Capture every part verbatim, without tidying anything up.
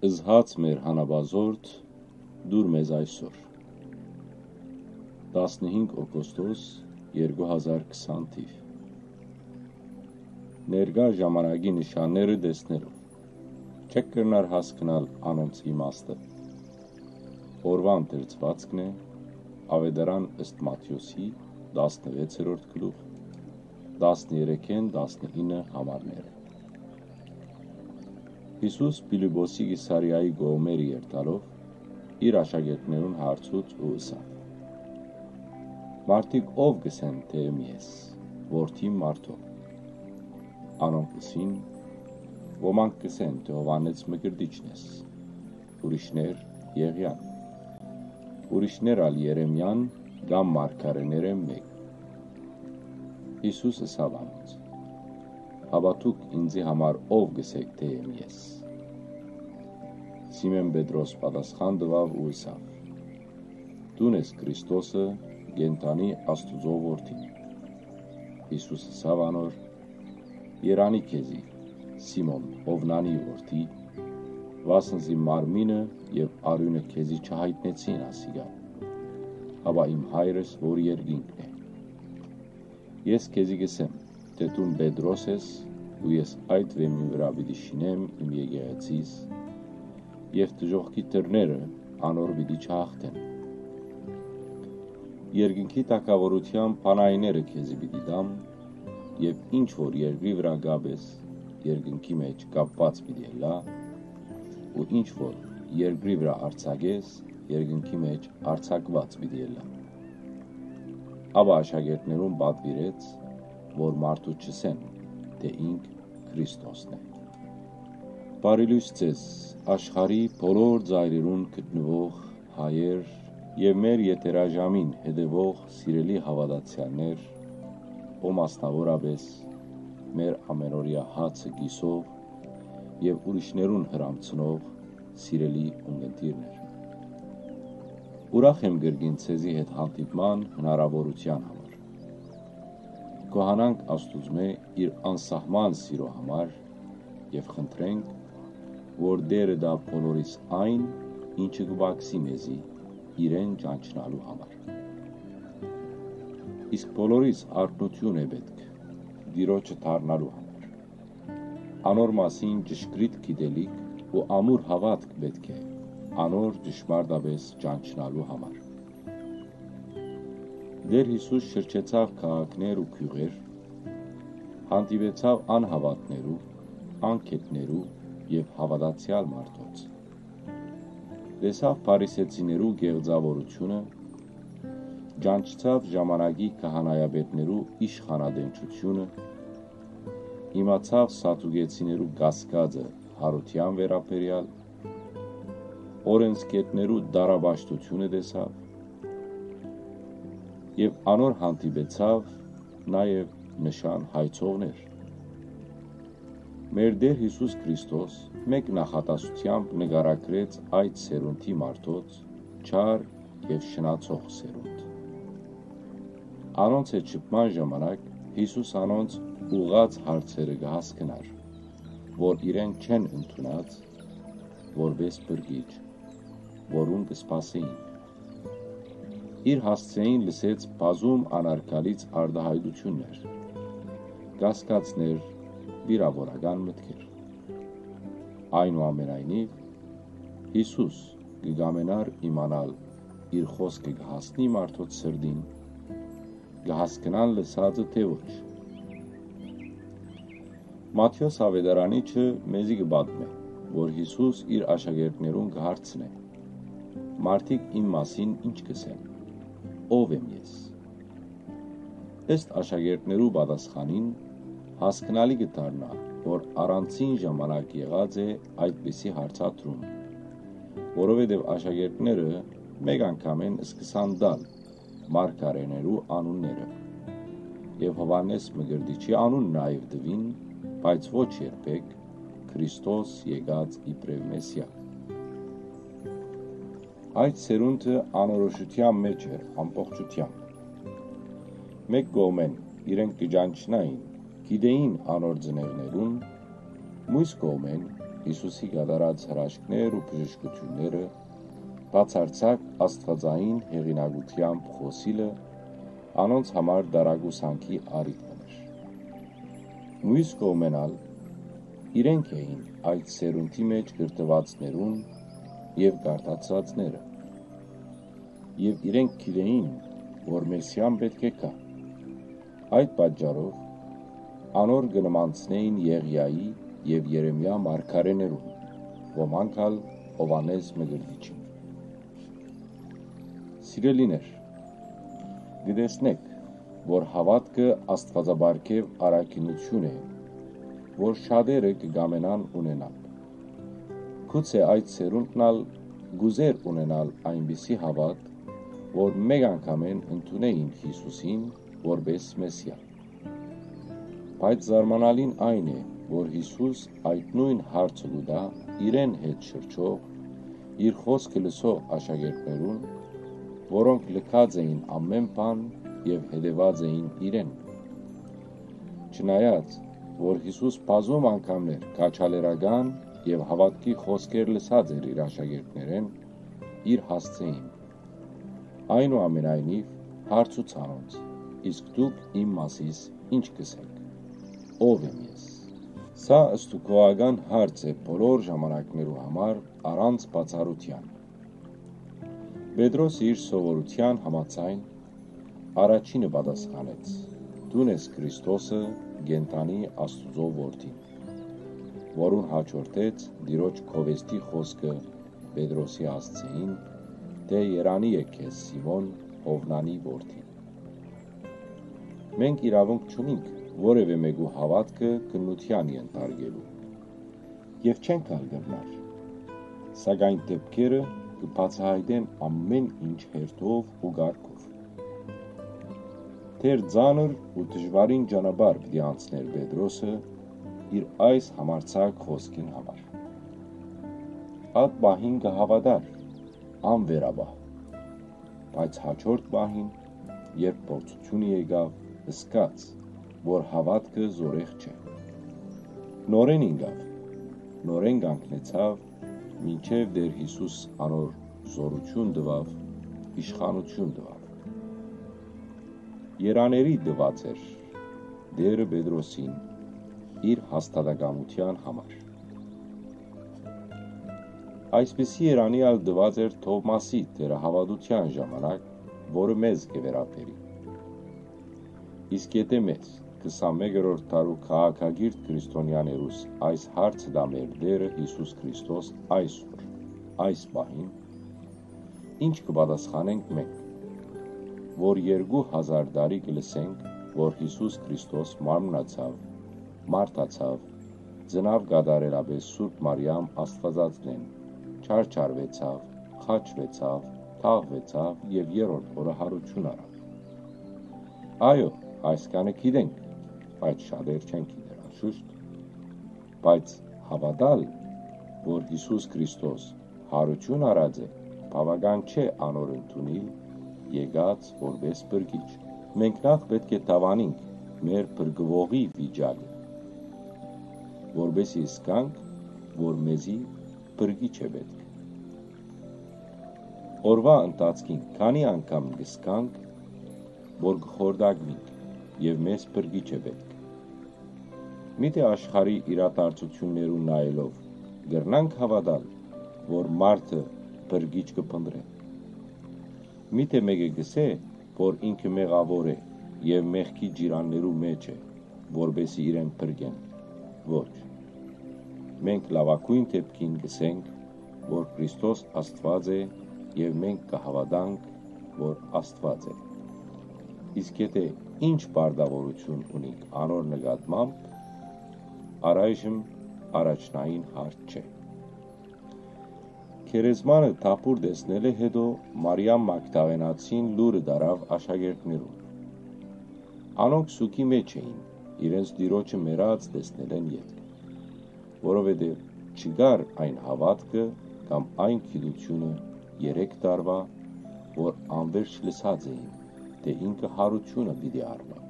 Զհաց մեր հանապազորդ, դուր մեզ այսօր։ Տասնհինգ օգոստոս, երկու հազար քսան թիվ։ Ներկայ ժամանակի նշանները տեսնելով, չէք կրնար հասկնալ անոնց իմաստը։ Օրուան դերձուածքն է Աւետարան ըստ Մատթէոսի, տասնվեցերորդ գլուխ, տասներեքէն տասնինը համարները։ Յիսուս Փիլիպպոսի Կիսարիայի կողմերը երթալով, իր աշակերտներուն հարցուց ու ըսաւ. «Մարդիկ ո՞վ կ'ըսեն, թէ եմ ես, որդին մարդոյ»։ Անոնք ըսին. «Ոմանք կ'ըսեն, թէ Յովհաննէս Մկրտիչն ես, ուրիշներ՝ Եղիան, ուրիշներ ալ՝ Երեմիան կամ մարգարէներէն մէկ»։ Յիսուս ըսաւ անոնց. «Հապա դուք ինծի համար ո՞վ կ'ըսէք, թէ եմ ես»։ Սիմէն Պետրոս պատասխան տուաւ ու ըսաւ. «Դուն ես Քրիստոսը, կենդանի Աստուծոյ Որդին»։ Յիսուս ըսաւ անոր. «Երանի քեզի, Սիմոն, Յովնանի որդի, վասն զի մարմինը եւ արիւնը քեզի չյայտնեցին ասիկա, հապա իմ Հայրս, որ երկինքն է։ Ես քեզի կ'ըսեմ, թէ դուն Պետրոս ես ու ես այդ վէմին վրայ պիտի շինեմ իմ եկեղեցիս, եւ դժոխքի դռները անոր պիտի չյաղթեն։ Երկնքի թագաւորութեան բանայիները քեզի պիտի տամ, եւ ինչ որ երկրի վրայ կապես, երկնքի մէջ կապուած պիտի ըլլայ, ու ինչ որ երկրի վրայ արձակես, երկնքի մէջ արձակուած պիտի ըլլայ»։ Ապա աշակերտներուն պատուիրեց, որ մարդու չըսեն, թէ ինք Քրիստոսն է։ Բարի լոյս ձեզ, աշխարհի բոլոր ծայրերուն գտնուող հայեր եւ մեր եթերաժամին հետեւող սիրելի հաւատացեալներ, ու մասնաւորապէս մեր ամենօրեայ հացը կիսող եւ ուրիշներուն հրամցնող սիրելի ունկնդիրներ։ Ուրախ եմ կրկին ձեզի հետ հանդիպման հնարաւորութեան համար։ Գոհանանք Աստուծմէ իր անսահման սիրոյ համար եւ խնդրենք, որ Տէրը տայ բոլորիս այն, ինչը կը պակսի մեզի իրեն ճանչնալու համար։ Իսկ բոլորիս արթնութիւն է պէտք Տիրոջը դառնալու համար։ Անոր մասին ճշգրիտ գիտելիք ու ամուր հաւատք պէտք է անոր ճշմարտապէս ճանչնալու համար։ Տէր Յիսուս շրջեցաւ քաղաքներ ու գիւղեր, հանդիպեցաւ անհաւատներու, անգէտներու եւ հաւատացեալ մարդոց։ Տեսաւ փարիսեցիներու կեղծաւորութիւնը, ճանչցաւ ժամանակի քահանայապետներու իշխանատենչութիւնը, իմացաւ սատուկեցիներու կասկածը յարութեան վերաբերեալ, օրէնսգետներու տարապաշտութիւնը տեսաւ, եւ անոր հանդիպեցաւ նաեւ նշան հայցողներ։ Մեր Տէր Յիսուս Քրիստոս մէկ նախատեսութեամբ նկարագրեց այդ սերունդի մարդոց չար եւ շնացող սերունդ։ Անոնց հետ շփման ժամանակ Յիսուս անոնց ուղղած հարցերը կը հասկնար, որ իրեն չեն ընդունած որպէս փրկիչ, որուն կը սպասէին։ Իր հասցէին լսեց բազում անարգալից արտայայտութիւններ, կասկածներ, վիրաւորական մտքեր։ Այնուամենայնիւ, Յիսուս կը կամենար իմանալ, իր խօսքը կը հասնի մարդոց սրտին, կը հասկնան լսածը թէ ոչ։ Մատթէոս Աւետարանիչը մեզի կը պատմէ, որ Յիսուս իր աշակերտներուն կը հարցնէ. «Մարդիկ իմ մասին ի՞նչ կ'ըսեն, ո՞վ եմ ես»։ Ըստ աշակերտներու պատասխանին, հասկնալի կը դառնայ, որ առանձին ժամանակ եղած է այդպիսի հարցադրում, որովհետեւ աշակերտները մէկ անգամէն սկսան տալ մարգարէներու անունները եւ Յովհաննէս Մկրտիչի անուն նաեւ տուին, բայց ոչ երբեք Քրիստոս եկած իբրեւ Մեսիա։ Այդ սերունդը անորոշութեան մէջ էր ամբողջութեամբ։ Մէկ կողմէն իրենք կը ճանչնային, գիտէին անոր ծնողներուն, միւս կողմէն Յիսուսի կատարած հրաշքներ ու բժշկութիւնները, բացարձակ աստուածային հեղինակութեամբ խօսիլը անոնց համար դարակուսանքի առիթ մըն էր։ Միւս կողմէն ալ, իրենք էին այդ սերունդի մէջ կրթուածներուն եւ կարդացածները, եւ իրենք գիտէին, որ Մեսիան պէտք է գայ։ Այդ պատճառով անոր կը նմանցնէին Եղիայի եւ Երեմիա մարգարէներուն, ոմանք ալ Յովհաննէս Մկրտիչին։ Սիրելիներ, կը տեսնէք, որ հաւատքը աստուածապարգեւ առաքինութիւն է, որ շատերը կը կամենան ունենալ։ Գուցե այդ սերունդն ալ կ'ուզէր ունենալ այնպիսի հաւատք, որ մէկ անգամէն ընդունէին Յիսուսին որպէս Մեսիա։ Բայց զարմանալին այն է, որ Յիսուս այդ նոյն հարցը կու տայ իրեն հետ շրջող, իր խօսքը լսող աշակերտներուն, որոնք լքած էին ամէն բան եւ հետեւած էին իրեն։ Չնայած, որ Յիսուս բազում անգամներ քաջալերական եւ հաւատքի խօսքեր լսած էր իր աշակերտներէն, իր հասցէին։ Այնուամենայնիւ, հարցուց անոնց. «Իսկ դուք իմ մասիս ի՞նչ կ'ըսէք։ Ո՞վ եմ ես»։ Սա ստուգողական հարց է բոլոր ժամանակներու համար առանց բացառութեան։ Պետրոս իր սովորութեան համաձայն առաջինը պատասխանեց. «Դուն ես Քրիստոսը, կենդանի Աստուծոյ Որդին»։ Որուն հաջորդեց Տիրոջ գովեստի խօսքը Պետրոսի հասցէին, թէ «Երանի է քեզ, Սիմոն, Յովնանի որդին»։ Մենք իրաւունք չունինք որեւէ մէկու հաւատքը քննութեան ենթարկելու եւ չենք ալ կրնար, սակայն դէպքերը կը բացայայտեն ամէն ինչ հերթով ու կարգով։ Դեռ ծանր ու դժուարին ճանապարհ պիտի անցնէր Պետրոսը իր այս համարձակ խօսքին համար։ Այդ պահին կը հաւատար անվերապահ, բայց հաջորդ պահին, երբ փորձութիւնը եկաւ, զգաց, որ հաւատքը զօրեղ չէ։ Նորէն ինկաւ, նորէն կանգնեցաւ, մինչեւ Տէր Յիսուս անոր զօրութիւն տուաւ, իշխանութիւն տուաւ։ Երանելի տուած էր Տէրը Պետրոսին իր հաստատակամութեան համար։ Այսպիսի երանի ալ տուած էր Թովմասի թերահաւատութեան ժամանակ, որը մեզ կը վերաբերի։ Իսկ եթէ մեզ, քսանմեկերորդ դարու քաղաքակիրթ քրիստոնեաներուս այս հարցը տայ մեր Տէրը Յիսուս Քրիստոս այսօր, այս պահին, ի՞նչ կը պատասխանենք մենք, որ երկու հազար տարի կը լսենք, որ Յիսուս Քրիստոս մարմնացաւ, մարդացաւ, ծնաւ կատարելապէս Սուրբ Մարիամ Աստուածածնէն, չարչարուեցաւ, խաչուեցաւ, թաղուեցաւ եւ երրորդ օրը յարութիւն առաւ։ Այո, այսքանը գիտենք, բայց շատեր չեն գիտեր, անշուշտ։ Բայց հաւատալ, որ Յիսուս Քրիստոս յարութիւն առած է, բաւական չէ անոր ընդունիլ եկած որպէս փրկիչ։ Մենք նախ պէտք է դաւանինք մեր փրկուողի վիճակը, որպէսզի զգանք, որ մեզի փրկիչ է պէտք։ Օրուայ ընթացքին քանի՞ անգամ կ'զգանք, որ կը խորտակուինք եւ մեզ փրկիչ է պէտք։ Միթէ աշխարհի իրադարձութիւններուն նայելով կրնա՞նք հաւատալ, որ մարդը փրկիչ կը փնտռէ։ Միթէ մէկը կ'ըսէ, որ ինքը մեղաւոր է եւ մեղքի ջիրաններու մէջ է, որպէսզի իրեն փրկեն։ Ոչ։ Մենք լաւագոյն դէպքին կ'ըսենք, որ Քրիստոս Աստուած է եւ մենք կը հաւատանք, որ Աստուած է։ Իսկ եթէ ի՛նչ պարտաւորութիւն ունինք անոր նկատմամբ, առայժմ առաջնային հարց չէ։ Գերեզմանը թափուր տեսնելէ յետոյ Մարիամ Մագդաղենացին լուրը տարաւ աշակերտներուն։ Անոնք սուգի մէջ էին, իրենց Տիրոջը մեռած տեսնելէն ետք, որովհետեւ չկար այն հաւատքը կամ այն գիտութիւնը երեք տարուայ, որ անվերջ լսած էին, թէ ինքը յարութիւնը պիտի առնայ։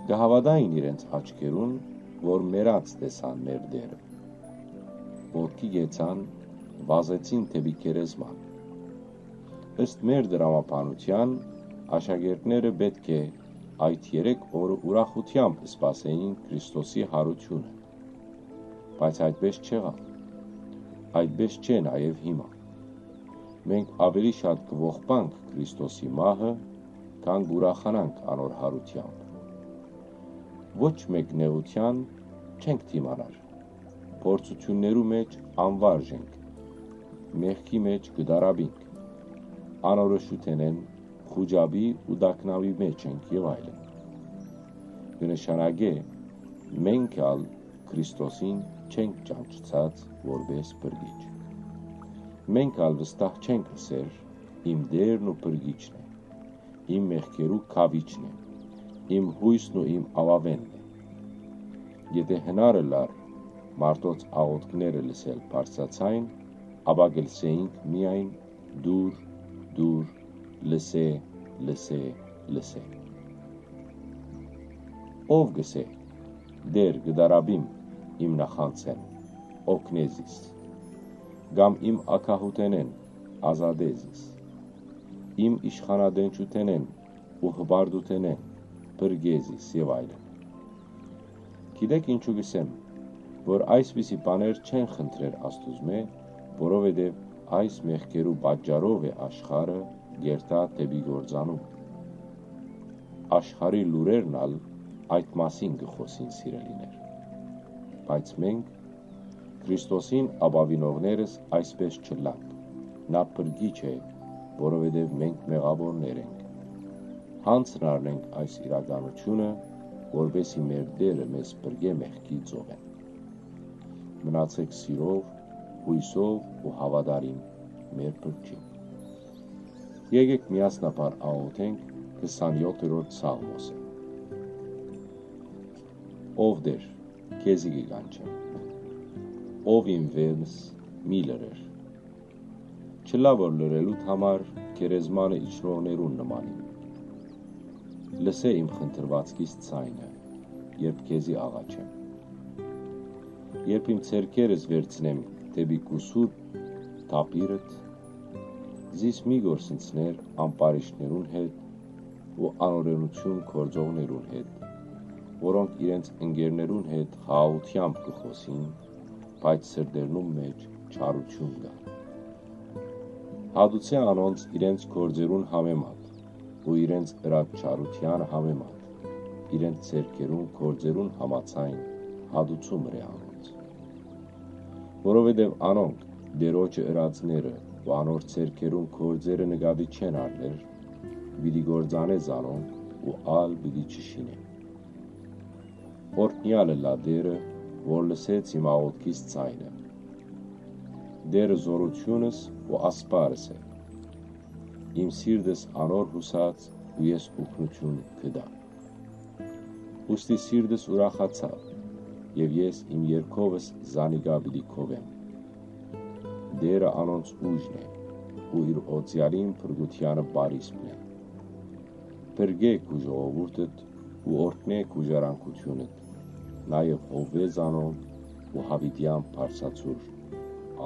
Կը հաւատային իրենց աչքերուն, որ մեռած տեսան մեր Տէրը։ Ոտքի կեցան, վազեցին դէպի գերեզման։ Ըստ մեր տրամաբանութեան, աշակերտները պէտք է այդ երեք օրը ուրախութեամբ սպասէին Քրիստոսի յարութիւնը։ Բայց այդպէս չեղաւ։ Այդպէս չէ նաեւ հիմա։ Մենք աւելի շատ կը ողբանք Քրիստոսի մահը, քան կ'ուրախանանք անոր յարութեամբ։ Ոչ մէկ նեղութեան չենք դիմանար։ Փորձութիւններու մէջ անվարժ ենք, մեղքի մէջ կը տառապինք, անորոշութենէն խուճապի ու տագնապի մէջ ենք եւ այլն։ Կը նշանակէ, մենք ալ Քրիստոսին չենք ճանչցած որպէս փրկիչ։ Մենք ալ վստահ չենք ըսեր. «Իմ Տէրն ու փրկիչն է, իմ մեղքերու քաւիչն է, իմ յոյսն ու իմ աւաւէնն է»։ Եթէ հնար ըլլար մարդոց աղօթքները լսել բարձրաձայն, ապա կը լսէինք միայն «Դուր, դուր, լսէ, լսէ, լսէ»։ Ո՞վ կ'ըսէ. «Տէր, կը տառապիմ իմ նախանձէն, օգնէ զիս, կամ իմ ագահութենէն, ազատէ զիս, իմ իշխանատենչութենէն ու հպարտութենէն, փրկէ զիս» եւ այլն։ Գիտէք ինչու կ'ըսեմ, որ այսպիսի բաներ չեն խնդրեր Աստուծմէ, որովհետեւ այս մեղքերու պատճառով է աշխարհը կ'երթայ դէպի կործանում։ Աշխարհի լուրերն ալ այդ մասին կը խօսին, սիրելիներ։ Բայց մենք, Քրիստոսին ապաւինողներս, այսպէս չըլլանք։ Նա փրկիչ է, որովհետեւ մենք մեղաւորներ ենք։ Յանձն առնենք այս իրականութիւնը, որպէս զի մեր Տէրը մեզ փրկէ մեղքի ծովէն։ Մնացէք սիրով, յոյսով ու հաւատարիմ մեր Փրկչին։ Եկէք միասնաբար աղօթենք քսանեօթերորդ Սաղմոսը։ Ով Տէր, քեզի կը կանչեմ, ով իմ վէմս, մի լռեր։ Չըլլայ որ լռելուդ համար գերեզմանը իջնողներուն նման իմ։ Լսէ իմ խնդրուածքիս ձայնը, երբ քեզի աղաչեմ։ Երբ իմ ձեռքերս վերցնեմ դէպի քու սուրբ թափիրդ, զիս մի կորսնցներ ամպարիշտներուն հետ ու անօրէնութիւն գործողներուն հետ, որոնք իրենց ընկերներուն հետ խաղաղութեամբ կը խօսին, բայց սրտերնուն մէջ չարութիւն կայ։ Հատուցէ անոնց իրենց գործերուն համեմատ ու իրենց ըրած չարութեան համեմատ, իրենց ձեռքերուն գործերուն համաձայն հատուցում ըրէ անոնց։ Որովհետեւ անոնք, Տէրոջը ըրածները ու անոր ձեռքերուն գործերը նկատի չեն առներ, պիտի կործանէ զանոնք ու ալ պիտի չշինէ։ Օրհնեալ ըլլայ Տէրը, որ լսեց իմ աղօթքիս ձայնը։ Տէրը զօրութիւնս ու ասպարս է։ Իմ սիրտս անոր յուսած ու ես օգնութիւն կու տայ։ Ուստի սիրտս ուրախացաւ, եւ ես իմ երգովս զանիկա պիտի գովեմ։ Տէրը անոնց ուժն է ու իր օծեալին փրկութեանը պարիսպն է։ Փրկէ քու ժողովուրդդ ու օրհնէ քու ժառանգութիւնդ, նաեւ հովուէ զանոնք ու յաւիտեան բարձրացուր։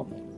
Ամէն։